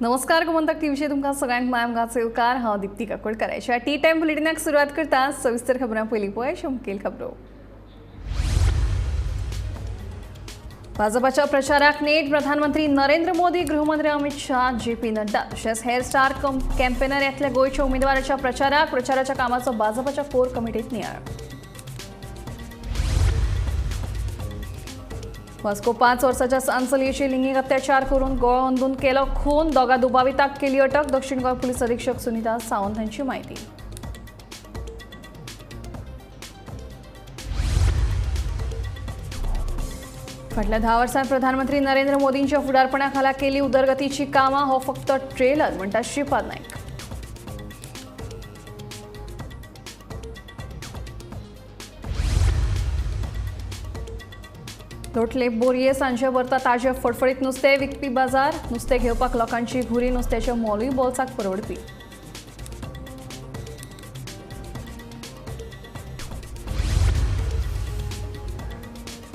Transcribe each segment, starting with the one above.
नमस्कार, गोमंतक टीव्हीचेर तुमकां सगळ्यांक माय येवकार. हांव दीप्ती काकोडकर. ह्या टी टायम बुलेटिनाक सुरवात करता. सविस्तर खबरां पयलीं पळय मुखेल खबरो. भाजपाच्या प्रचाराक नेट. प्रधानमंत्री नरेंद्र मोदी, गृहमंत्री अमित शाह, जे.पी. नड्डा तशेंच हेर स्टार कॅम्पेनर येतले गोंयच्या उमेदवाराच्या प्रचाराक. प्रचाराच्या कामाचो भाजपाच्या कोर कमिटीत नियाळ. वास्को 5 वर्साच्या सान चलयेची लिंगीक अत्याचार करून गोळो अंदून केलो खून. दोगा दुबाविताक केली अटक. दक्षिण गोंय पुलीस अधीक्षक सुनीता सावंत हांची म्हायती. फाटल्या 10 वर्सांत प्रधानमंत्री नरेंद्र मोदींच्या फुडारपणा खाला केली उदरगतीची कामां. हो फक्त ट्रेलर म्हणटा श्रीपाद नायक. लोटले बोरये सांजे भरता ताजे फडफडीत नुस्तें विकपी बाजार. नुस्तें घेवपाक लोकांची घुरी. नुस्त्याचें मोलूय बोल्साक परवडपी.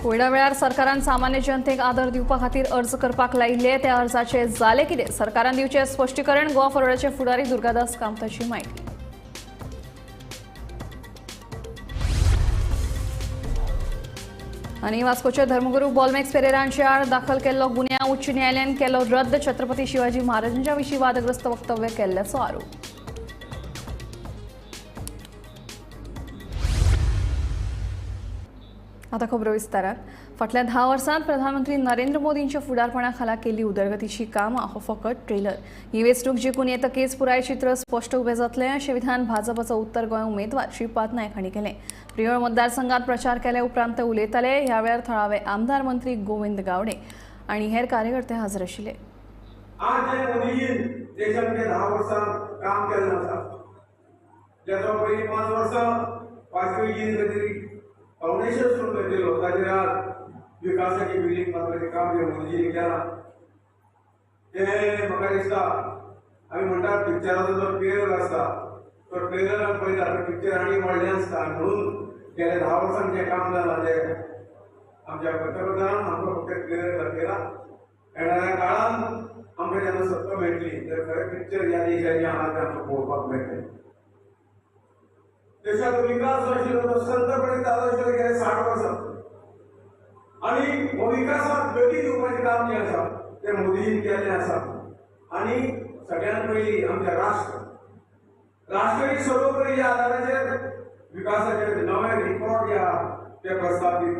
कोविडा वेळार सरकारान सामान्य जनतेक आदर दिवपा खातीर अर्ज करपाक लायिल्ले. त्या अर्जाचे जाले कितें? सरकारान दिवचें स्पश्टीकरण. गोवा फॉरवर्डाचे फुडारी दुर्गादास कामताची म्हायती. आनी वास्कोचे धर्मगुरू बॉलमॅक्स पेरेरा हांचे आड दाखल केल्लो गुन्यांव उच्च न्यायालयान केलो रद्द. छत्रपती शिवाजी महाराजांच्या विशीं वादग्रस्त वक्तव्य केल्ल्याचो आरोप. आता खबरो विस्तारात. फाटल्या 10 वर्सांत प्रधानमंत्री नरेंद्र मोदींच्या फुडारपणा खाला केल्ली उदरगतीची कामां हो फकत ट्रेलर. ही वेंचणूक जिखून येतकीच पुराय चित्र स्पश्ट उबें जातलें अशें विधान भाजपाचो उत्तर गोंय उमेदवार श्रीपाद नायक हांणी केलें. प्रियोळ मतदारसंघात प्रचार केल्या उपरांत ते उलयताले. ह्या वेळार थळावे आमदार मंत्री गोविंद गावडे आनी हेर कार्यकर्ते हजर आशिल्ले. आज जे मोदीजीन देशांत 10 वर्सां काम केल्लें आसा, जेचो पयलीं 5 वर्सां वाजपेयीजीन खंय फावंडेशन सुरू केलो, ताचेर आज विकासाची बिल्डींग बांदपाचें काम जें मोदीजींनी केलां तें म्हाका दिसता. आमी म्हणटात पिक्चराचो जो ट्रेलर आसता तो ट्रेलर आमी पळयता, पिक्चर आनी व्हडलें आसता. म्हणून गेल्या 10 वर्सांनी जें काम जालां तें आमच्या पंतप्रधानान आमकां फक्त ट्रेलर दाखयला. येणाऱ्या काळान आमकां जेन्ना सत्ता मेळटली तर खरें पिक्चर ह्या देशाचें आहा तें आमकां पळोवपाक मेळटलें. देशाचो विकास जो आशिल्लो तो संतपणे चालू आशिल्लो गेले 60 वर्सां आनी हो विकासाक गती दिवपाचें काम जें आसा तें मोदीजीन केल्लें आसा. आनी सगळ्यांत पयलीं आमच्या राष्ट्र ही सर्वोपरी ह्या आदाराचेर विकासाचे नवे रिकॉर्ड जे आहा ते प्रस्थापीत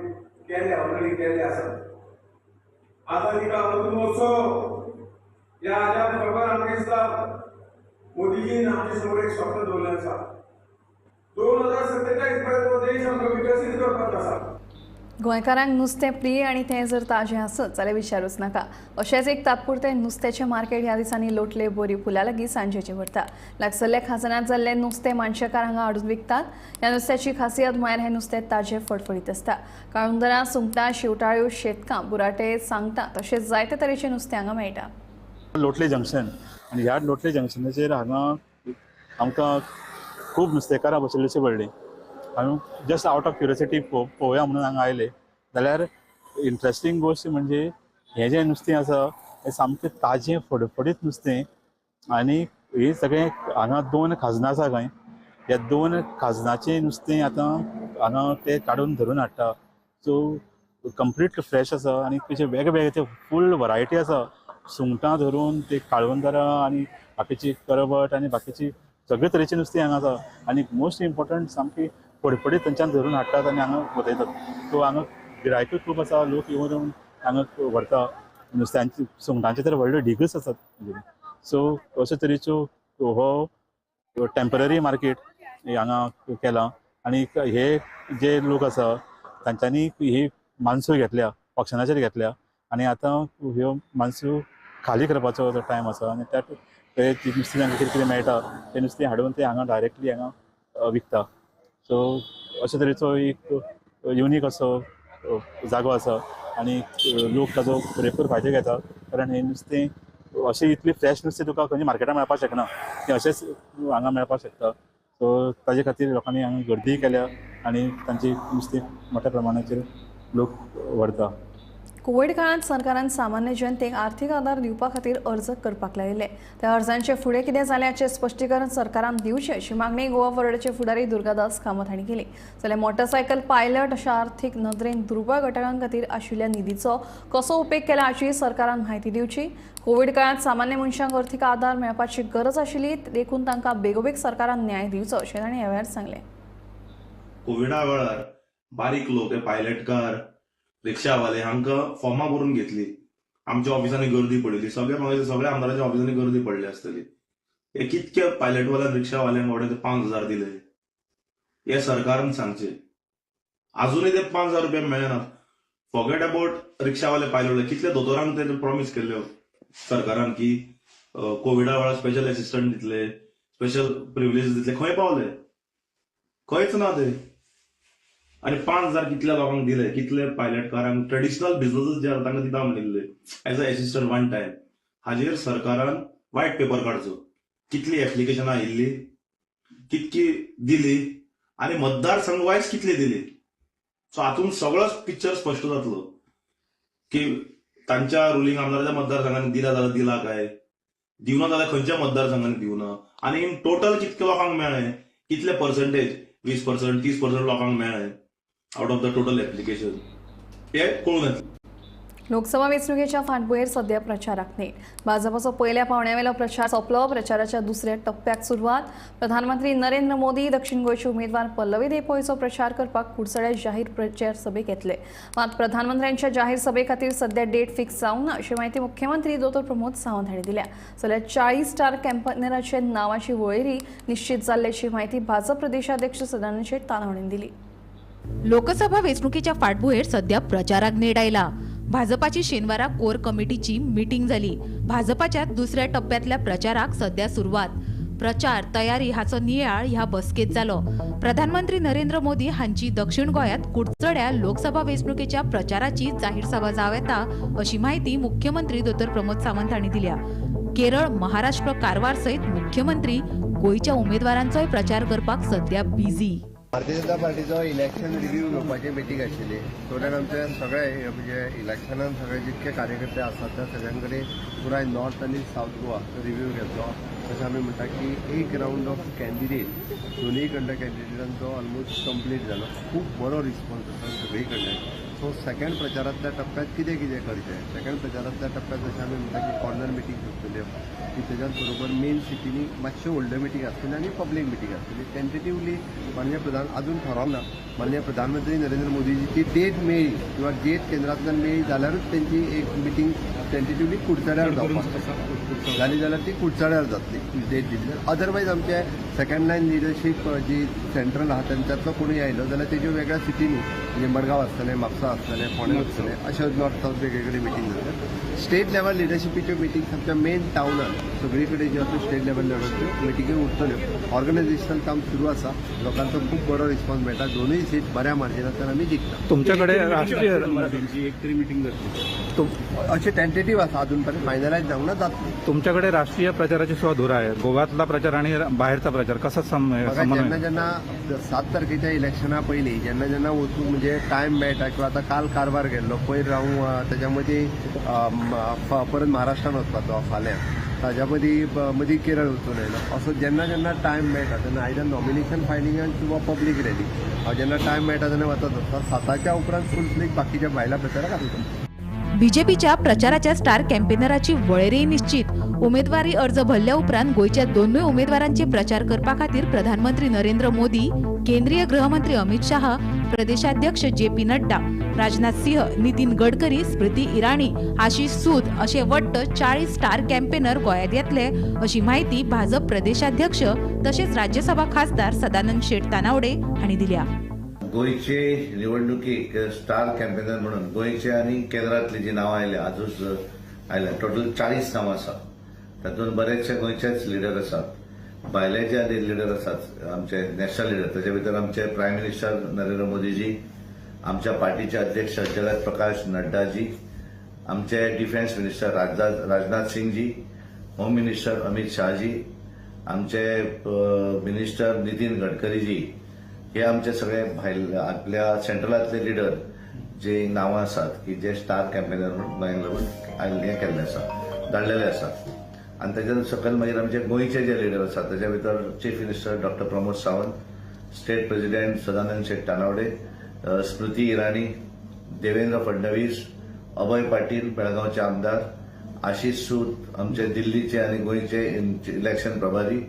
केल्ले, ऑलरेडी केल्ले आसा. आतां तिका अमृत महोत्सव ह्या हाज्या खबर आमकां दिसता मोदीजीन आमचे समोर एक स्वप्न दवरलें आसा. 2047 पर्यंत हो देश आमकां विकसीत करपाक आसा. गोंयकारांक नुस्तें प्रिय आनी तें जर ताजें आसत जाल्यार विचारूच नाका. अशेंच एक तात्पुरतें नुस्त्याचें मार्केट ह्या दिसांनी लोटले बोरी पुला लागीं सांजेचें भरता. लागसरल्या खाजनांत जाल्लें नुस्तें मानशेकार हांगा हाडून विकतात. ह्या नुस्त्याची खासियत म्हळ्यार हें नुस्तें ताजें फडफडीत आसता. काळुंदरां, सुंगटां, शेवटाळ्यो, शेतकां, बुराटे, सांगटां तशेंच जायते तरेचें नुस्तें हांगा मेळटा. लोटले जंक्शन आनी ह्या लोटले जंक्शनाचेर हांगा आमकां खूब नुस्तेकारां बशिल्लीं पडलीं. आमी जस्ट आवट ऑफ क्युरियोसिटी पळोवया म्हणून हांगा आयले जाल्यार इंट्रस्टींग गोश्ट म्हणजे हें जें नुस्तें आसा हें सामकें ताजें फडफडीत नुस्तें. आनी हें सगळें हांगा 2 खाजनां आसा खंय, ह्या 2 खाजनाचें नुस्तें आतां हांगा ते काडून धरून हाडटा. सो कंप्लीट फ्रेश आसा आनी तेचे वेगळे ते फूल वरायटी आसा. सुंगटां धरून ते काळवंदरां आनी बाकीची करबट आनी बाकीची सगळे तरेचें नुस्तें हांगा आसा. आनी मोस्ट इम्पॉर्टंट सामकी फडफडीत थंयच्यान धरून हाडटात आनी हांगा वतयतात. सो हांगा गिरायकूय खूब आसा, लोक येवन हांगा व्हरता नुस्त्यांची. सुंगटांचे तर व्हडले ढीगच आसात. सो अशे तरेच्यो हो टेम्पररी मार्केट हांगा केलां. आनी हे जे लोक आसा तांच्यांनी ही मानसो घेतल्या, ऑक्शनाचेर घेतल्या आनी आतां ह्यो मानसो खाली करपाचो जो टायम आसा आनी त्या ते नुस्तें तांकां कितें कितें मेळटा तें नुस्तें हाडून ते हांगा डायरेक्टली हांगा विकता. सो अशे तरेचो एक युनीक असो जागो आसा आनी लोक ताजो पुरेपूर फायदो घेता. कारण हें नुस्तें अशें इतलें फ्रेश नुस्तें तुका खंय मार्केटान मेळपाक शकना, तें अशेंच हांगा मेळपाक शकता. सो ताजे खातीर लोकांनी हांगा गर्दीय केल्या आनी तांची नुस्तें मोठ्या प्रमाणाचेर लोक व्हरता. कोवीड काळांत सरकारान सामान्य जनतेक आर्थिक आदार दिवपा खातीर अर्ज करपाक लायिल्ले. त्या अर्जांचे फुडें कितें जालें हाचें स्पश्टीकरण सरकारान दिवचें अशी मागणी गोवा फॉरवर्डाचे फुडारी दुर्गादास कामत हांणी केली. जाल्यार मोटरसायकल पायलट अशा आर्थिक नदरेन दुर्बळ घटकां खातीर आशिल्ल्या निधीचो कसो उपेग केला हाची सरकारान म्हायती दिवची. कोवीड काळांत सामान्य मनशांक अर्थीक आदार मेळपाची गरज आशिल्ली, देखून तांकां बेगोबेग सरकारान न्याय दिवचो अशें तांणी ह्या वेळार सांगलें. कोविडा वेळार बारीक लोक, हे पायलटकार, रिक्षावाले हांकां फॉर्मां भरून घेतली. आमच्या ऑफिसांनी गर्दी पडिल्ली, सगळ्या म्हाका सगळ्या आमदारांच्या ऑफिसांनी गर्दी पडली आसतली. हे कितके पायलटवाल्यान रिक्षावाल्यांक बाबड्यांक 5,000 दिले हे सरकारान सांगचे. अजूनय ते 5,000 रुपया मेळनात. फॉरगेट अबाउट रिक्षावाले, पायलट, कितले दोतोरांक ते प्रॉमीस केल्ल्यो सरकारान की कोविडा वेळार स्पेशल एसिस्टंट दितले, स्पेशल प्रिविलेज दितले, खंय पावले? खंयच ना ते. आनी 5,000 कितल्या लोकांक दिले, कितले पायलटकारांक, ट्रेडिशनल बिझनसीस जे आसा तांकां दिता म्हणिल्ले as a assistant one time. हाजेर सरकारान वायट पेपर काडचो, कितली एप्लिकेशनां आयिल्ली, कितकी दिली आनी मतदारसंघ वायज कितली दिली. सो हातूंत सगळोच पिक्चर स्पश्ट जातलो की तांच्या रुलींग आमदाराच्या मतदारसंघांनी दिला जाल्यार दिला काय, दिवना जाल्यार खंयच्या मतदारसंघांनी दिवना, आनी इन टोटल कितके लोकांक मेळ्ळें, कितले पर्संटेज, 20% 30% लोकांक मेळ्ळें out of the total application, हे कळून येतलें. लोकसभा वेंचणुकेच्या फाटभुंयेर सध्या प्रचाराक नेट. भाजपाचो पयल्या पावंड्यावेलो प्रचार सोंपलो. प्रचाराच्या दुसऱ्या टप्प्याक सुरवात. प्रधानमंत्री नरेंद्र मोदी दक्षिण गोंयचे उमेदवार पल्लवी धेंपोचो प्रचार करपाक कुडचड्यार जाहीर प्रचार सभेक येतले. मात प्रधानमंत्र्यांच्या जाहीर सभे खातीर सध्या डेट फिक्स जावंक ना अशी म्हायती मुख्यमंत्री दोतोर प्रमोद सावंत हांणी दिल्या. जाल्यार 40 स्टार कॅम्पेनराच्या नांवाची वळेरी निश्चित जाल्ल्याची म्हायती भाजप प्रदेशाध्यक्ष सदानंद शेट तानावडेन दिली. लोकसभा वेंचणुकेच्या फाटभुंयेर सध्या प्रचाराक नेट आयला. भाजपाची शेनवारा कोर कमिटीची मीटिंग जाली. भाजपाच्या दुसऱ्या टप्प्यातल्या प्रचाराक सध्या सुरवात. प्रचार तयारी हाचो नियाळ ह्या बसकेत जालो. प्रधानमंत्री नरेंद्र मोदी हांची दक्षिण गोंयांत कुडचड्या लोकसभा वेंचणुकेच्या प्रचाराची जाहीर सभा जावं येता अशी म्हायती मुख्यमंत्री दोतोर प्रमोद सावंत हांणी दिल्या. केरळ, महाराष्ट्र, कारवार सयत मुख्यमंत्री गोंयच्या उमेदवारांचोय प्रचार करपाक सध्या busy. Bharatiya Janata पार्टीचो election review घेवपाची मिटींग आशिल्ली. सो that आमचे सगळे म्हणजे इलेक्शनान सगळे जितके कार्यकर्ते आसात त्या सगळ्यां कडेन पुराय नॉर्थ आनी सावथ गोवा रिव्यू घेतलो. तशें आमी म्हणटा की एक रावंड ऑफ कॅन्डिडेट दोनूय कडल्या कॅन्डिडेटांचो ऑलमोस्ट कंप्लीट जालो. खूब बरो रिस्पॉन्स आसा सगळी कडल्यान. सो सेकंड प्रचारांतल्या टप्प्यात कितें कितें करचें, सेकंड प्रचारांतल्या टप्प्यात जशें आमी म्हणटा की कॉर्नर मिटींग आसतल्यो की तेज्याच बरोबर मेन सिटीनी मातश्यो व्हडल्यो मिटींग आसतल्यो आनी पब्लीक मिटींग आसतली. टेंटेटिवली माननीय प्रधान अजून थारावंक ना, माननीय प्रधानमंत्री नरेंद्र मोदीजीची डेट मेळ्ळी किंवा डेट केंद्रांतल्यान मेळ्ळी जाल्यारूच तेंची एक मिटींग टेंटेटिवली कुडचड्यार जावपाक जाली जाल्यार ती कुडचड्यार जातली डेट दिली. अदरवायज आमचे सेकंड लायन लिडरशीप जी सेंट्रल आहा तेंच्यांतलो कोणूय आयलो जाल्यार तेज्यो वेगळ्या सिटींनी म्हणजे मडगांव आसतलें, म्हापसा आसतलें, फोंडें आसतलें, अश्यो नॉर्थ सावथ वेगवेगळी मिटींग जातल्यो. स्टेट लेवल लिडरशिपीच्यो मिटींग्स आमच्या मेन टावनान सगळी कडेन ज्यो आसा स्टेट लेवल लेवलाच्यो मिटिंग्यो उरतल्यो. ऑर्गनायझेशनल काम सुरू आसा, लोकांचो खूब बरो रिस्पॉन्स मेळटा. दोनूय सीट बऱ्या मार्जिनांतल्यान आमी जिखता. तुमच्याकडे राष्ट्रीय एक तरी मिटींग जातली अशें टेंटेटीव आसा, अजून पर्यंत फायनलायज जावंक ना, जातली. तुमच्याकडे राष्ट्रीय प्रचाराची सुद्धा धुरा आहे. गोव्यातला प्रचार आणि बाहेरचा प्रचार कसा म्हाका जेन्ना समन्वय? जेन्ना 7 तारखेच्या इलेक्शना पयलीं जेन्ना जेन्ना वचूंक म्हणजे टायम मेळटा किंवा आतां काल कारवार गेल्लो, पयर हांव तेज्या मदीं परत महाराष्ट्रान वचपाचो फाल्यां, ताज्या मदीं मदीं केरळ वचून आयलो. असो जेन्ना जेन्ना टायम मेळटा तेन्ना आयदर नॉमिनेशन फायलिंगान किंवा पब्लीक रॅली हांव जेन्ना टायम मेळटा तेन्ना वचत आसता. 7च्या उपरांत फूल फ्लेज बाकीच्या भायल्या प्रचाराक आसता. बीजेपीच्या प्रचाराच्या स्टार कॅम्पेनराची वळेरी निश्चित. उमेदवारी अर्ज भरल्या उपरांत गोंयच्या दोनूय उमेदवारांचे प्रचार करपा खातीर प्रधानमंत्री नरेंद्र मोदी, केंद्रीय गृहमंत्री अमित शाह, प्रदेशाध्यक्ष जे पी नड्डा, राजनाथ सिंह, नितीन गडकरी, स्मृती इराणी, आशिष सूद असे वट्ट 40 स्टार कॅम्पेनर गोंयांत येतले अशी म्हायती भाजप प्रदेशाध्यक्ष तशेंच राज्यसभा खासदार सदानंद शेट तानावडे हांणी दिल्या. गोंयचे निवडणुकीक स्टार कॅम्पेनर म्हणून गोंयचे आनी केंद्रांतली जी नांवां आयल्या, आजूच आयल्या, टोटल 40 नांवां आसा. तातूंत बरेचशे गोंयचेच लिडर आसात, भायले जे लिडर आसात आमचे नॅशनल लिडर, ताचे भितर आमचे प्रायम मिनिस्टर नरेंद्र मोदीजी, आमच्या पार्टीचे अध्यक्ष जगत प्रकाश नड्डाजी, आमचे defence minister Rajnath Singhji, home minister Amit Shahji, आमचे मिनिस्टर नितीन गडकरीजी, हे आमचे सगळे भायले आपल्या सेंट्रलांतले लिडर जे नांवां आसात की जे स्टार कॅम्पेनर म्हणून गोंयांक लागून हें केल्लें आसा, धाडलेले आसात. आनी ताच्या सकयल मागीर आमचे गोंयचे जे लिडर आसात ताच्या भितर chief minister doctor Pramod Sawant, state president Sadanand Shet Tanavade, Smriti Irani, Devendra Fadnavis, Abhay Patil बेळगांवचे आमदार, आशिष सूत आमचे दिल्लीचे आनी गोंयचे इलेक्शन प्रभारी,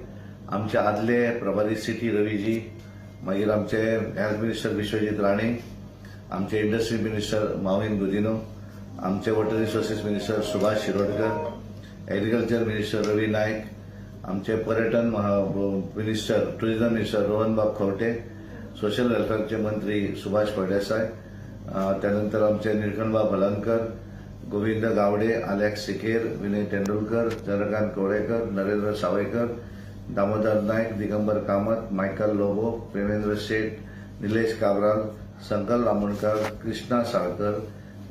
आमचे आदले प्रभारी सिटी रवीजी, मागीर आमचे हेल्थ मिनिस्टर विश्वजीत राणे, आमचे इंडस्ट्री मिनिस्टर माविन गुदिनो, आमचे water resources minister Subhash Shirodkar, agriculture minister Ravi Naik, आमचे पर्यटन minister tourism minister रोहनबाब Khaunte, social वेलफेअरचे मंत्री सुभाष फळदेसाय, त्यानंतर आमचे निळकंठबाब हलांकर, गोविंद गावडे, आलेक्स सिकेर, विनय तेंडुलकर, चंद्रकांत कोळेकर, नरेंद्र सावयकर, दामोदर नायक, दिगंबर कामत, मायकल लोबो, प्रेमेंद्र शेट, निलेश काब्राल, संकल्प आमोणकर, कृष्णा साळकर,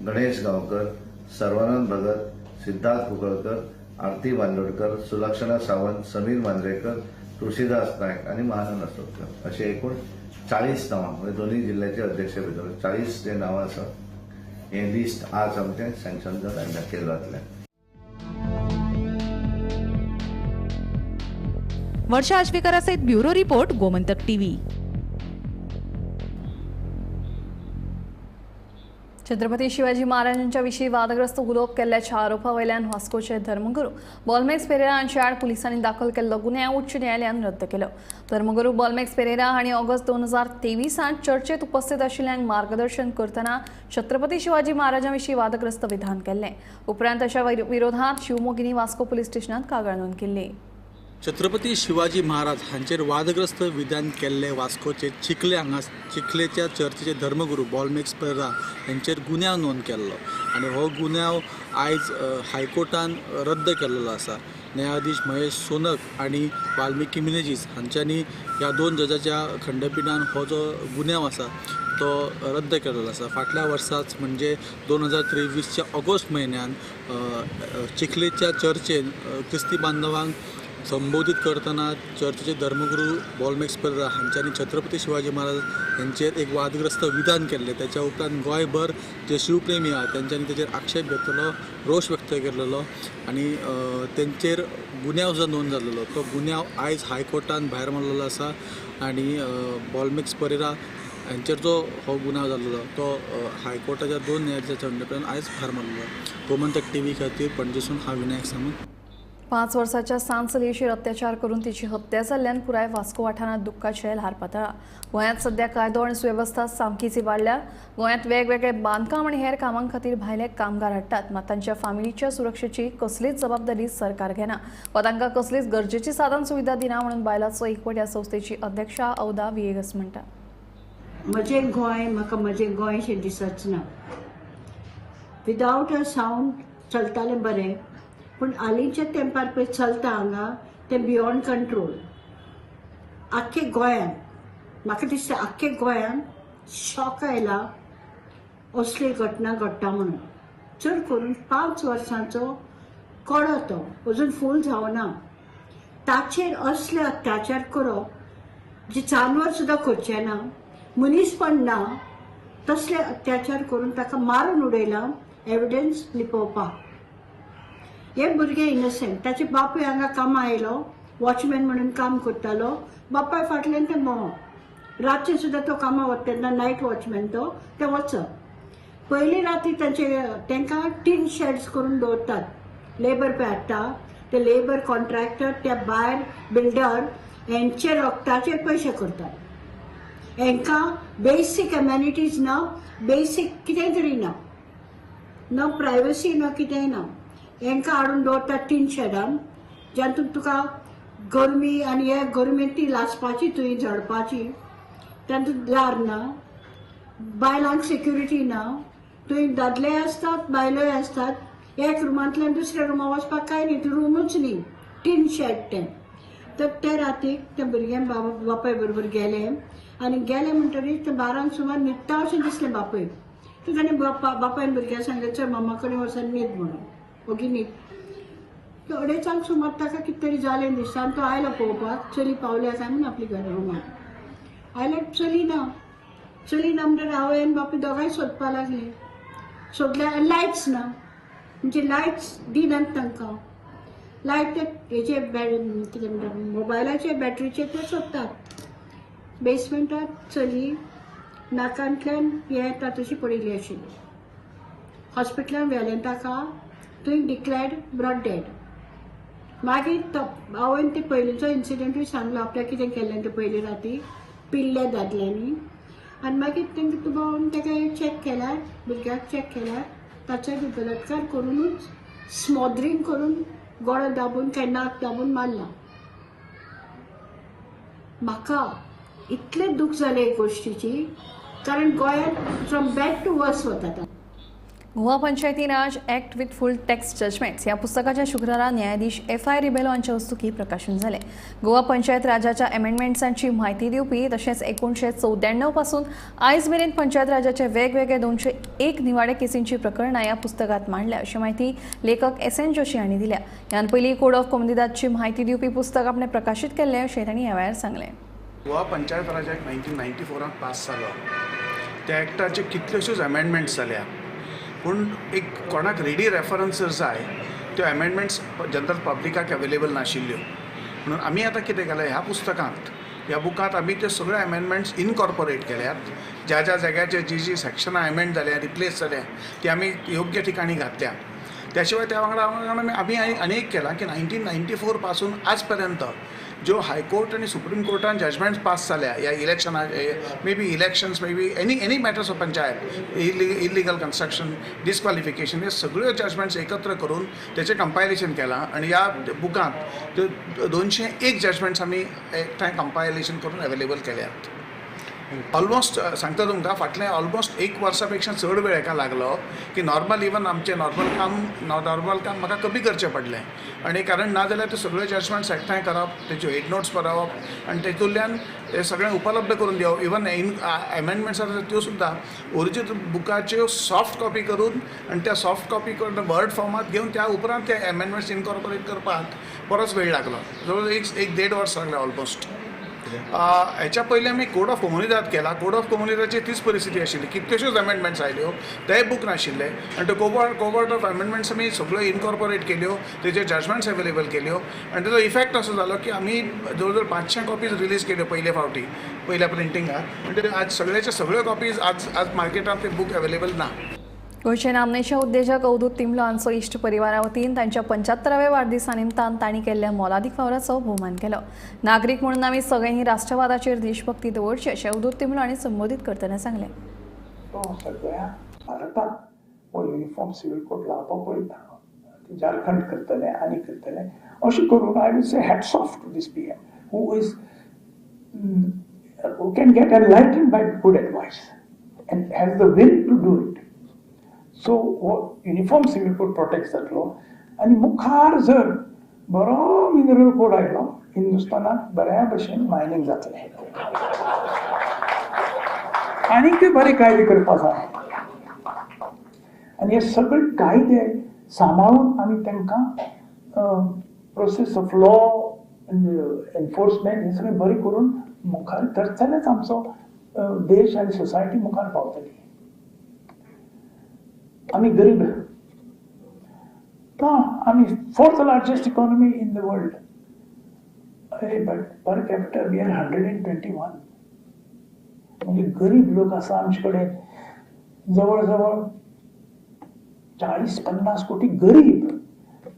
गणेश गांवकर, सर्वानंद भगत, सिद्धार्थ कुंकळकर, आरती बांदोडकर, सुलक्षणा सावंत, समीर मांजरेकर, तुळशीदास नायक आणि महानंद असोदकर असे एकूण 40 नांवां, म्हणजे दोन्ही जिल्ह्याचे अध्यक्ष भितर 40 जे नांवां आसा हें लिस्ट आज आमचें सँक्शन जाता केंद्रांतल्यान. वर्षा आश्वेकरासहित bureau report, Gomantak TV. Chhatrapati Shivaji महाराजांच्या विशीं वादग्रस्त उलोवप केल्ल्याच्या आरोपा वयल्यान वास्कोचे धर्मगुरू बॉल्मेक्स पेरेरा हांचे आड पुलिसांनी दाखल केल्लो गुन्यांव उच्च न्यायालयान रद्द केलो. धर्मगुरू बॉल्मेक्स पेरेरा हांणी ऑगस्ट 2023 चर्चेत उपस्थित आशिल्ल्यांक मार्गदर्शन करतना छत्रपती शिवाजी महाराजां विशीं वादग्रस्त विधान केल्लें. उपरांत अशा विरोधात शिवमोगिनी वास्को पुलीस स्टेशनात कागाळ नोंद केल्ली. छत्रपती शिवाजी महाराज हांचेर वादग्रस्त विधान केल्ले वास्कोचे चिखले हांगा चिखलेच्या चर्चेचे धर्मगुरू बॉल्मेक्स पेरेरा हांचेर गुन्यांव नोंद केल्लो आनी हो गुन्यांव आयज हायकोर्टान रद्द केल्लो आसा. न्यायाधीश महेश सोनक आनी वाल्मिकी मिनेजीस हांच्यांनी ह्या दोन जजाच्या खंडपिठान हो जो गुन्यांव आसा तो रद्द केल्लो आसा. फाटल्या वर्साच म्हणजे 2023च्या ऑगस्ट म्हयन्यान चिखलेच्या चर्चेन क्रिस्ती बांधवांक संबोधित करतना चर्चेचे धर्मगुरू बॉल्मेक्स पेरेरा हांच्यांनी छत्रपती शिवाजी महाराज हांचेर एक वादग्रस्त विधान केल्लें. त्याच्या उपरांत गोंयभर जे शिवप्रेमी आहात तेंच्यांनी तेचेर आक्षेप घेतलेलो, रोश व्यक्त केल्लो आनी तेंचेर गुन्यांव सुद्दां नोंद जाल्लो. तो गुन्यांव आयज हायकोर्टान भायर मारलेलो आसा आनी बॉल्मेक्स पेरेरा हांचेर जो हो गुन्यांव जाल्लो तो हायकोर्टाच्या दोन न्यायाधिशाच्या खंडपिठान आयज भायर मारलेलो. गोमंतक टीव्ही खातीर पणजेसून हांव विनायक सामंत. 5 वर्साच्या सान चलयेचेर अत्याचार करून तिची हत्या जाल्ल्यान पुराय वास्को वाठारांत दुख्खाचें ल्हार पातळ्ळां. गोंयांत सध्या कायदो आनी सुवेवस्था सामकीच इबाडल्या. गोंयांत वेगवेगळे बांदकाम आनी हेर कामां खातीर भायले कामगार हाडटात, मात तांच्या फामिलीच्या सुरक्षेची कसलीच जबाबदारी सरकार घेना वा तांकां कसलीच गरजेची साधन सुविधा दिना म्हणून बायलांचो एकवट ह्या संस्थेची अध्यक्षा अवदा विएगस म्हणटा. म्हजें गोंय म्हाका म्हजें गोंय शें दिसच ना. विदावट अ सावंड चलतालें बरें, पूण हालींच्या तेंपार पळय चलता हांगा तें बियोंड कंट्रोल. आख्खे गोंयांत म्हाका दिसता आख्खे गोंयांत शॉक आयला असली घटना घडटा म्हणून. चड करून 5 वर्सांचो कडो तो अजून फूल जावना, ताचेर असले अत्याचार करप जे जानवर सुद्दां करचें ना, मनीसपण ना, तसले अत्याचार करून ताका मारून उडयला एविडन्स लिपोवपाक. हे भुरगें इनोसंट, ताचे बापूय हांगा कामां आयलो, वॉचमॅन म्हणून काम करतालो, बापाय फाटल्यान तें भोंवप, रातचें सुद्दां तो कामां वता तेन्ना नायट वॉचमॅन तो ते वचप. पयली राती तांचे तांकां टीन शेड्स करून दवरतात, लेबर पळय हाडटा ते लेबर कॉन्ट्रॅक्टर त्या भायर बिल्डर हेंचे रक्ताचेर पयशे करतात. हेंकां बेसीक एमेनिटीज ना, बेसीक कितें तरी ना, ना प्रायवसी ना कितेंय ना. हेंकां हाडून दवरतात टीन शेडान, जातून तुका गरमी आनी हे गरमेन ती लासपाची, थंय झडपाची, तातूंत दार ना, बायलांक सेक्युरिटी ना, थंय दादलेय आसतात बायलोय आसतात, एक रुमांतल्यान दुसऱ्या रुमा वचपाक कांय न्ही, रुमूच न्ही, टीन शेड तें. तर ते रातीक त्या भुरग्यान बापाय बरोबर गेले आनी गेले म्हणटरीच ते 12 सुमार न्हिदता अशें दिसलें बापूय. तर ताणें बापायन भुरग्यांक सांगलें चल मम्मा कडेन वचून न्हीद म्हणून, ओगी न्हीद. 2:30 सुमार ताका कितें तरी जालें दिसता आनी तो आयलो पळोवपाक, चली पावल्या काय म्हणून आपली घर रुमाक आयल्यार चली ना. चली ना म्हणटकीर आवय आनी बापूय दोगांय सोदपाक लागले. सोदल्यार लायट्स ना, म्हणजे लायट्स दिनात तांकां. लायट ते हेजे कितें म्हणटा मोबायलाचे बॅटरीचे ते सोदतात. बेसमेंटात चली नाकांतल्यान हें येता तशी पडिल्ली आशिल्ली. हॉस्पिटलान व्हेलें ताका, थंय डिक्लेर्ड ब्रॉड डेड. मागीर तो आवयन ते पयलींचो इन्सिडंटूय सांगलो आपल्याक कितें केल्लें तें पयली राती पिल्ल्या दादल्यांनी. आनी मागीर तांकां तुबोवन ताका चॅक केल्यार, भुरग्याक चॅक केल्यार ताचो बी बलात्कार करुनूच स्मॉदरींग करून गळो दाबून काय नाक दाबून मारला. म्हाका इतलें दूख जालें हे गोश्टीची, कारण गोंयांत फ्रॉम बॅड टू वर्स वता. Goa Panchayati Raj act with full text judgments ह्या पुस्तकाच्या शुक्रारा न्यायाधीश एफ.आय. रिबेलो हांच्या हस्तुकीं प्रकाशन जालें. गोवा पंचायत राजाच्या अमेंडमेंट्सांची म्हायती दिवपी तशेंच 1994 पासून आयज मेरेन पंचायत राजाचे वेगवेगळे 201 निवाडे केसींची प्रकरणां ह्या पुस्तकांत मांडल्या अशी म्हायती लेखक एस.एन. जोशी हांणी दिल्या. ह्यान पयलीं कोड ऑफ कोमुनिदादची म्हायती दिवपी पुस्तक आपणें प्रकाशीत केल्लें अशें तांणी ह्या वेळार सांगलें. गोवा पंचायत राज एक्ट 1994 पास जालो. त्या एक्टाचे कितल्योश्योच अमेंडमेंट्स जाल्या, पूण एक कोणाक रेडी रेफरन्स जर जाय त्यो अमेंडमेंट्स जनरल पब्लिकाक अवेलेबल नाशिल्ल्यो. म्हणून आमी आतां कितें केलें, ह्या पुस्तकांत ह्या बुकांत आमी त्यो सगळ्यो अमेंडमेंट्स इनकॉर्पोरेट केल्यात. ज्या ज्या जाग्याचेर जी जी सॅक्शनां अमेंड जाल्या, रिप्लेस जाल्या, ती आमी योग्य ठिकाणी घातल्या. त्या शिवाय त्या वांगडा आमी आनी एक केलां की 1994 पासून आज पर्यंत ज्यो हायकोर्ट आनी सुप्रीम कोर्टान जजमेंट्स पास जाल्या ह्या इलेक्शना, may be elections, may be any matters of panchayat, illegal construction, disqualification, हे सगळ्यो जजमेंट्स एकत्र करून तेचें कंपायलेशन केलां आनी ह्या बुकांत त्यो 201 जजमेंट्स आमी एकठांय कंपायलेशन करून अवेलेबल केल्यात. ऑलमोस्ट सांगता तुमकां, फाटलें ऑलमोस्ट एक वर्सा पेक्षा चड वेळ हेका लागलो की नॉर्मल इवन आमचें नॉर्मल काम म्हाका कमी करचें पडलें. आनी कारण ना जाल्यार त्यो सगळ्यो जजमेंट्स एकठांय करप, तेच्यो हेड नोट्स बरोवप आनी तेतूंतल्यान हें सगळें उपलब्ध करून दिवप. इवन एमेंडमेंट्स आसा त्यो सुद्दां ओरिजिनल बुकाच्यो सॉफ्ट कॉपी करून आनी त्या सॉफ्ट कॉपी करून वर्ड फॉर्मांत घेवन त्या उपरांत ते एमेंडमेंट्स इनकॉर्पोरेट करपाक बरोच वेळ लागलो. जवळ एक देड वर्स लागलें ऑलमोस्ट. हेच्या पयलीं आमी कोड ऑफ कोमुनिदाद केला. कोड ऑफ कोमुनिदाची तीच परिस्थिती आशिल्ली, कितल्योश्योच अमेंडमेंट्स आयल्यो, तेय बूक नाशिल्ले आनी त्यो कोवर्ट ऑफ अमेंडमेंट्स आमी सगळ्यो इनकॉर्पोरेट केल्यो, तेजे जजमेंट्स अवेलेबल केल्यो आनी तेजो इफेक्ट असो जालो की आमी जवळ जवळ 500 कॉपीज रिलीज केल्यो पयले फावटी, पयल्या प्रिंटिंगाक. आनी आज सगळ्याच्यो सगळ्यो कॉपीज आज मार्केटांत ते बूक अवेलेबल ना. गोंयचे नामनेचे उद्देजक अवधूत तिंबलो हांचो इश्ट परिवारा वतीन तांच्या 75व्या वाडदिसा निमतान तांणी केल्ल्या मोलादीक वावराचो भोवमान केलो. नागरीक म्हणून आमी सगळ्यांनी राष्ट्रवादाचेर देशभक्ती दवरची अशें अवधूत तिंबलो हांणी संबोधीत करतना सांगलें. तो सगळ्या भारताक हो युनिफॉर्म सिव्हील कोड लावपाक पळयता, झारखंड करतले आनी करतले अशें करून I will say hats off to this PM who can get enlightened by good advice and has the will to do it. So हो युनिफॉर्म सिव्हील कोड प्रोटेक्ट जातलो आनी मुखार जर बरो मिनरल कोड आयलो हिंदुस्तानाक बऱ्या भशेन मायनींग जातलें आनीकय बरे कायदे करपा जाय आनी हे सगळे कायदे सांबाळून आमी तांकां प्रोसेस ऑफ लॉ एनफोर्समेंट हे सगळें बरें करून मुखार तर जाल्यारच आमचो देश आनी सोसायटी मुखार पावतली. आमी गरीब ना, आमी 4th largest economy in the world, अरे but per capita we are 121. म्हणजे गरीब लोक आसा आमचे कडेन जवळ जवळ 40-50 कोटी गरीब,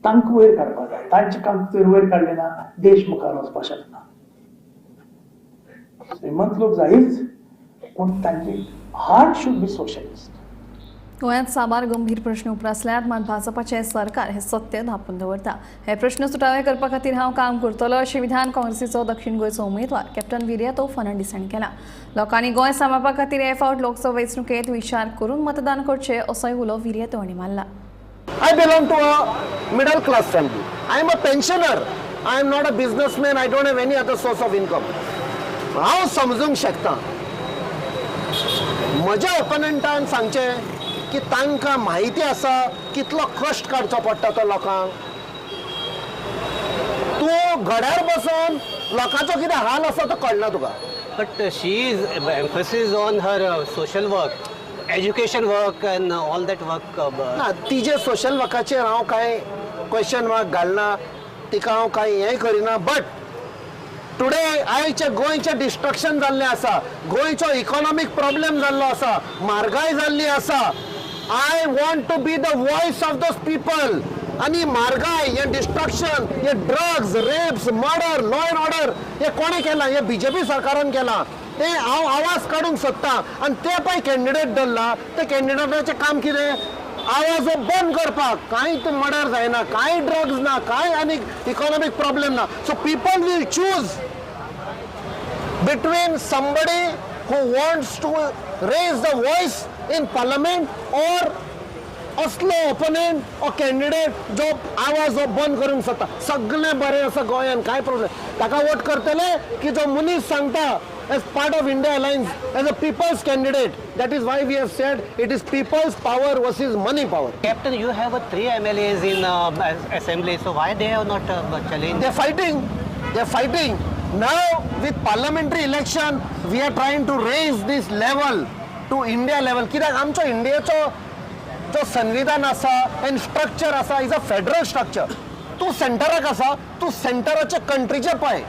तांकां वयर काडपाक जाय. तांचे काम जर वयर काडलें ना देश मुखार वचपाक शकना. श्रीमंत लोक जायच, पूण तांची हार्ट should be socialist. गोंयांत साबार गंभीर प्रश्न उप्रासल्यात, मात भाजपाचें सरकार हें सत्य धांपून दवरता. हे प्रश्न सुटावे करपा खातीर हांव काम करतलो अशें विधान काँग्रेसीचो दक्षिण गोंयचो उमेदवार कॅप्टन विरियातो फर्नांडीस हांणी केलां. लोकांनी गोंय सांबाळपा खातीर हे फावट लोकसभा वेंचणुकेंत विचार करून मतदान करचें असोय उलो विरियातो हांणी मारला. I belong to a middle class family. I am a pensioner. I am not a businessman. I don't have any other source of income. हांव समजूंक शकता म्हज्या ओपोनंटान सांगचें की तांकां म्हायती आसा कितलो कश्ट काडचो पडटा तो लोकांक. तूं घड्यार बसून लोकांचो कितें हाल आसा तो कळना तुका. But she is emphasis on her social work, education work and all that work. ना, तिजे सोशल वर्काचेर हांव कांय क्वेश्चन मार्क घालना, तिका हांव कांय हें करिना. बट टुडे आयच्या गोंयचें डिस्ट्रक्शन जाल्लें आसा, गोंयचो इकॉनॉमीक प्रॉब्लेम जाल्लो आसा, म्हारगाय जाल्ली आसा. I want to be the voice of those people. आनी म्हारगाय, हें डिस्ट्रक्शन, हे drugs, rapes, murder, law and order हे कोणें केलां? हे बीजेपी सरकारान केलां. ते हांव आवाज काडूंक सोदतां आनी ते पळय कॅन्डिडेट धरला, ते कॅन्डिडेटाचें काम कितें? आवाज हो बंद करपाक. कांयच मर्डर जायना, कांय ड्रग्स ना, कांय आनी इकॉनॉमीक प्रॉब्लेम ना. So people will choose between somebody who wants to raise the voice in parliament or असलो ओपोनेंट or candidate जो आवाज हो बंद करूंक शकता. सगळें बरें आसा गोंयान, कांय प्रॉब्लेम. ताका वोट करतले की जो मनीस सांगता as part of India Alliance as a people's candidate. That is why we have said it is people's power versus money power. Captain, you have 3 MLAs in assembly, so why they have not challenged? They are fighting. They are fighting. Now with parliamentary election, we are trying to raise this level to India level. कित्याक आमचो इंडियाचो जो संविधान आसा आनी structure आसा is a federal structure. तूं सेंटराक आसा, तूं सेंटराचे कंट्रीचे पळय,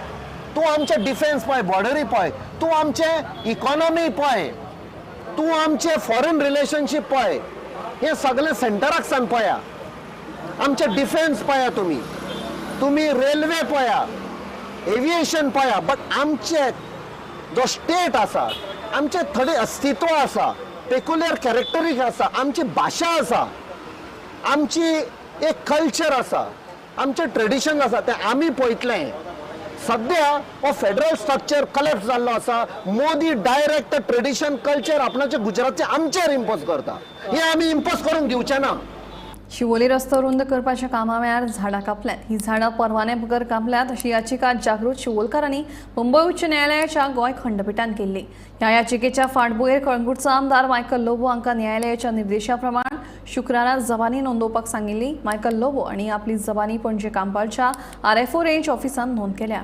तूं आमचे डिफेन्स पळय, बॉर्डरी पळय, तूं आमचे इकॉनॉमी पळय, तूं आमचे फॉरेन रिलेशनशीप पळय, हें सगळें सेंटराक सावन पळया. आमचे डिफेन्स पळया, तुमी तुमी रेल्वे पळया, एविएशन पळया, बट आमचे जो स्टेट आसा, आमचे थोडे अस्तित्व आसा, पेक्युलियर कॅरेक्टरीक आसा, आमची भाशा आसा, आमची एक कल्चर आसा, आमचें ट्रेडिशन आसा, तें आमी पळयतले. सद्या हो फेडरल स्ट्रक्चर कलॅप्स जाल्लो आसा. मोदी डायरेक्ट ट्रेडिशन कल्चर आपणाचे गुजरातचे आमचेर इम्पोज करता, हें आमी इम्पोज करूंक दिवचे ना. शिवोली रस्तो रुंद करपाच्या कामा वेळार झाडां कापल्यात. ही झाडां परवाने बगर कापल्यात अशी याचिका जागृत शिवोलकारांनी मुंबय उच्च न्यायालयाच्या गोंय खंडपिठान केल्ली. ह्या याचिकेच्या फाटभुंयेर कळंगूटचो आमदार मायकल लोबो हांकां न्यायालयाच्या निर्देशा प्रमाण शुक्रारा जबानी नोंदोवपाक सांगिल्ली. मायकल लोबो हांणी आपली जबानी पणजे कांपालच्या RFO range ऑफिसांत नोंद केल्या.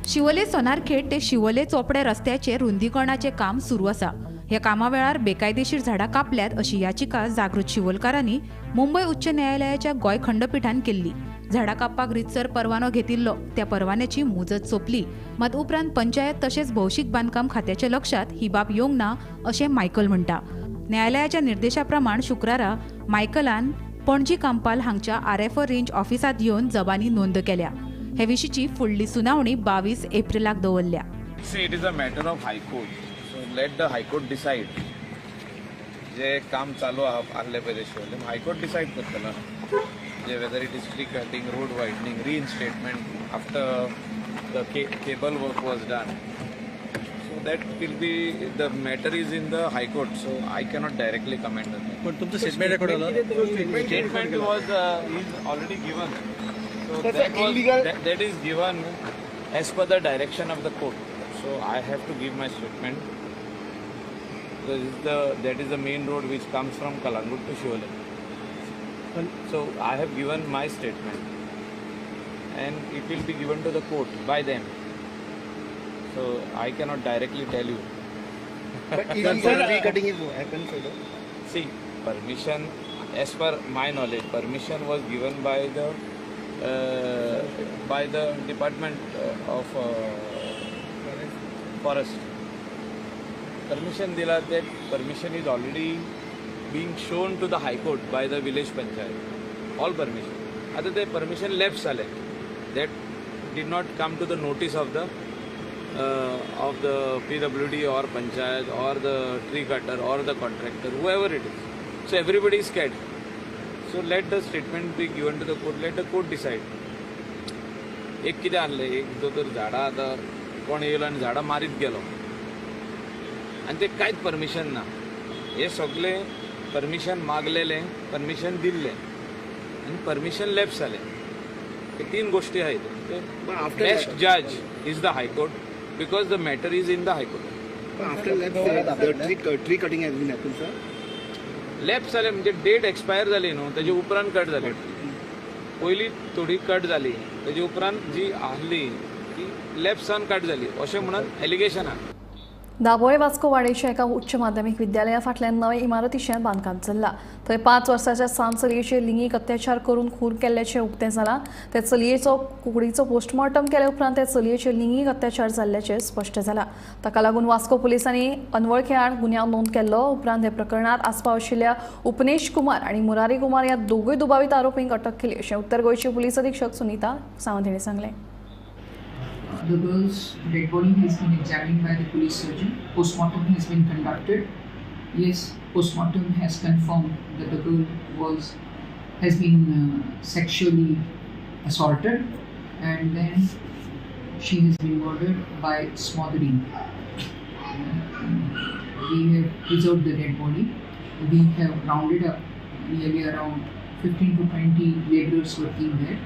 शिवोले सोनारखेड ते शिवोले चोपडे रस्त्याचेर रुंदीकरणाचें काम सुरू आसा. ह्या कामा वेळार बेकायदेशीर झाडां कापल्यात अशी याचिका जागृत शिवोलकारांनी मुंबय उच्च न्यायालयाच्या गोंय खंडपिठान केल्ली. झाडां कापपाक रितसर परवानो घेतिल्लो, त्या परवान्याची मुजत सोंपली. मात उपरांत पंचायत तशेंच भौशीक बांदकाम खात्याच्या लक्षात ही बाब येवंक ना अशें मायकल म्हणटा. न्यायालयाच्या निर्देशा प्रमाण शुक्रारा मायकलान पणजी कांपाल हांगच्या RFO range ऑफिसांत येवन जबानी नोंद केल्या. हे विशींची फुडली सुनावणी 22 एप्रिलाक दवरल्या. See, it is a matter of High Court. So let the High Court decide. जे काम चालू आहले पळय ते शिवोले, हायकोर्ट डिसायड करतलो जे whether it is tree cutting, road widening, reinstatement after the cable work was done. So that will be the matter is in the High Court. So I cannot directly comment on that. पण तुमचं statement record झालं? Statement was is already given. So that is given as per the direction of the court. So I have to give my statement. That is the main road which comes from Kalangut to Siolim. So I have given my statement and it will be given to the court by them. So I cannot directly tell you. But illegal tree cutting is happened, sir? See, permission, as per my knowledge, permission was given by the Department of Forest. Permission dila, that permission is already being shown to the High Court by the village panchayat. All permission. Other than permission lapse ale, that did not come to the notice of the PWD or panchayat or the tree cutter or the contractor, whoever it is. So everybody is scared. So let the statement be given to the court. Let the court decide. एक कितें आहलें, एक जो तर झाडां आतां कोण येयलो आनी झाडां मारीत गेलो आनी ते कांयच परमिशन ना. हे सगळे परमिशन मागलेले, परमिशन दिल्लें आनी परमिशन लॅप्स जालें. हे तीन गोष्टी आहेत. बेस्ट जज is the High Court because the matter is in the High Court. After lapse tree cutting has been happen sir? Lapse जालें म्हणजे डेट एक्सपायर जाली न्हू, तेजे उपरांत कट जाली. पयलीं थोडी कट जाली, तेजे उपरांत जी आहली ती लॅप्सान कट जाली अशें म्हणून एलिगेशन आहा. दाबोळे वास्को वाडेच्या एका उच्च माध्यमिक विद्यालया फाटल्यान नवे इमारतीचें बांदकाम चल्लां. थंय 5 वर्साच्या सान चलयेचेर लिंगीक अत्याचार करून खून केल्ल्याचें उक्तें जालां. ते चलयेचो कुडीचो पोस्टमॉर्टम केले उपरांत त्या चलयेचेर लिंगीक अत्याचार जाल्ल्याचें स्पश्ट जालां. ताका लागून वास्को पुलिसांनी अनवळखे आड गुन्यांव नोंद केल्लो. उपरांत हे प्रकरणांत आस्पाव आशिल्ल्या उपनेश कुमार आनी मुरारी कुमार ह्या दोगूय दुबावीत आरोपींक अटक केली अशें उत्तर गोंयचे पुलीस अधीक्षक सुनीता सावंत हांणी सांगलें. The girl's dead body has been examined by the police surgeon. Postmortem has been conducted. Yes, postmortem has confirmed that the girl has been sexually assaulted, and then she has been murdered by smothering. We have preserved the dead body. We have rounded up nearly around 15 to 20 laborers working there,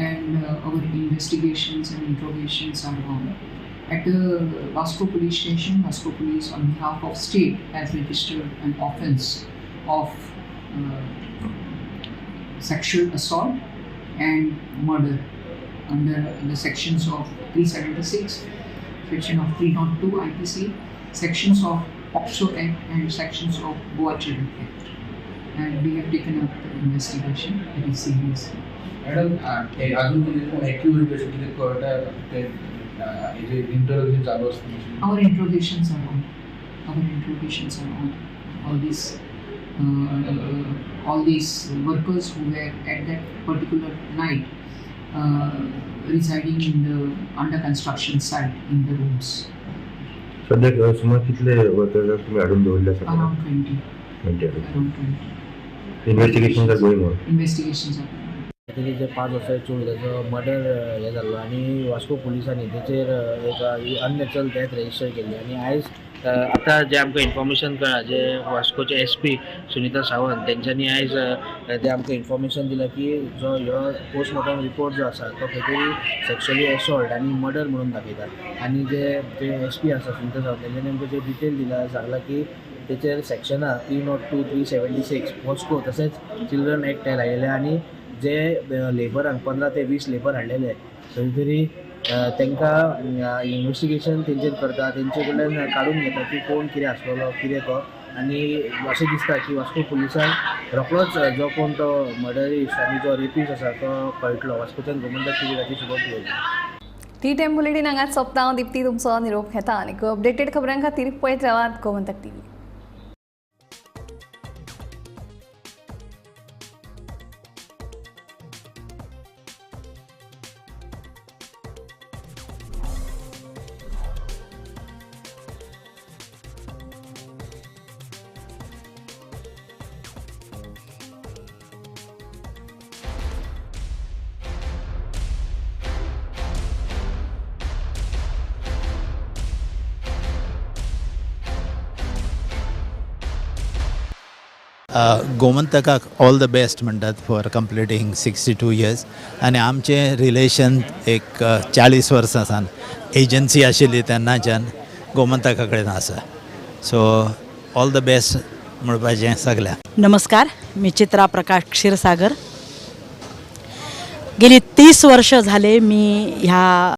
and our investigations and interrogations are on. At the Vasco police station, Vasco police on behalf of state has registered an offence of sexual assault and murder under the sections of 376, section of 302 IPC, sections of POCSO Act and sections of Goa Children Act. And we have taken up the investigation very seriously. Madam, अजून कितें accused अशें कितें कळटा ते हेजे interrogation चालू आसता? Our interrogations are on. Our interrogations are on. All these workers who were at that particular night residing in the under construction site in the rooms. सध्या सुमार कितले वर्कर्स तुम्ही हाडून दवरले आसा? Around 20. 20. Around 20. Investigations are going on. Investigations are going on. तेजी जे 5 वर्सां चेडूं ताचो मर्डर हें जाल्लो आनी वास्को पुलिसांनी तेचेर एक अननॅचरल डेथ रजिस्टर केल्ली आनी आयज आतां जें आमकां इन्फॉर्मेशन कळ्ळां जे वास्कोचे एस पी सुनीता सावंत तेंच्यांनी आयज तें आमकां इन्फॉर्मेशन दिलां की जो ह्यो पोस्टमॉर्टम रिपोर्ट जो आसा तो खंय तरी सेक्शुअली असॉल्ट आनी मर्डर म्हणून दाखयता आनी जे जे एस पी आसा सुनीता सावंत तेंच्यांनी आमकां जे डिटेल दिला सांगलां की तेचेर सेक्शनां 302, 376 पॉस्को तशेंच चिल्ड्रन एक्ट लायलेले आनी जे लेबरांक 15 ते 20 लेबर हाडलेले खंय तरी तांकां इन्वेस्टिगेशन तेंचेर करता, तेंचे कडल्यान काडून घेता की कोण कितें आसलेलो कितें तो आनी अशें दिसता की वास्को पुलिसांक रोखडोच जो कोण तो मर्डरिस्ट आनी जो रेपिस्ट आसा तो कळटलो. वास्कोच्यान गोमंतक टीव्ही खातीर Shubham Tiwari. T time bulletin हांगाच सोंपता. हांव दीप्ती तुमचो निरोप घेता आनी अपडेटेड खबरां खातीर पळयत रावात गोमंतक टीव्ही. गोमंतकाक ऑल the best म्हणटात फॉर कंप्लिटींग 62 इयर्स आनी आमचें रिलेशन एक 40 वर्सां सावन एजन्सी आशिल्ली तेन्नाच्यान गोमंतका कडेन आसा. सो ऑल the best म्हणपाचें सगळ्यांक. नमस्कार, मी चित्रा प्रकाश क्षीरसागर. गेली 30 वर्ष झाले मी ह्या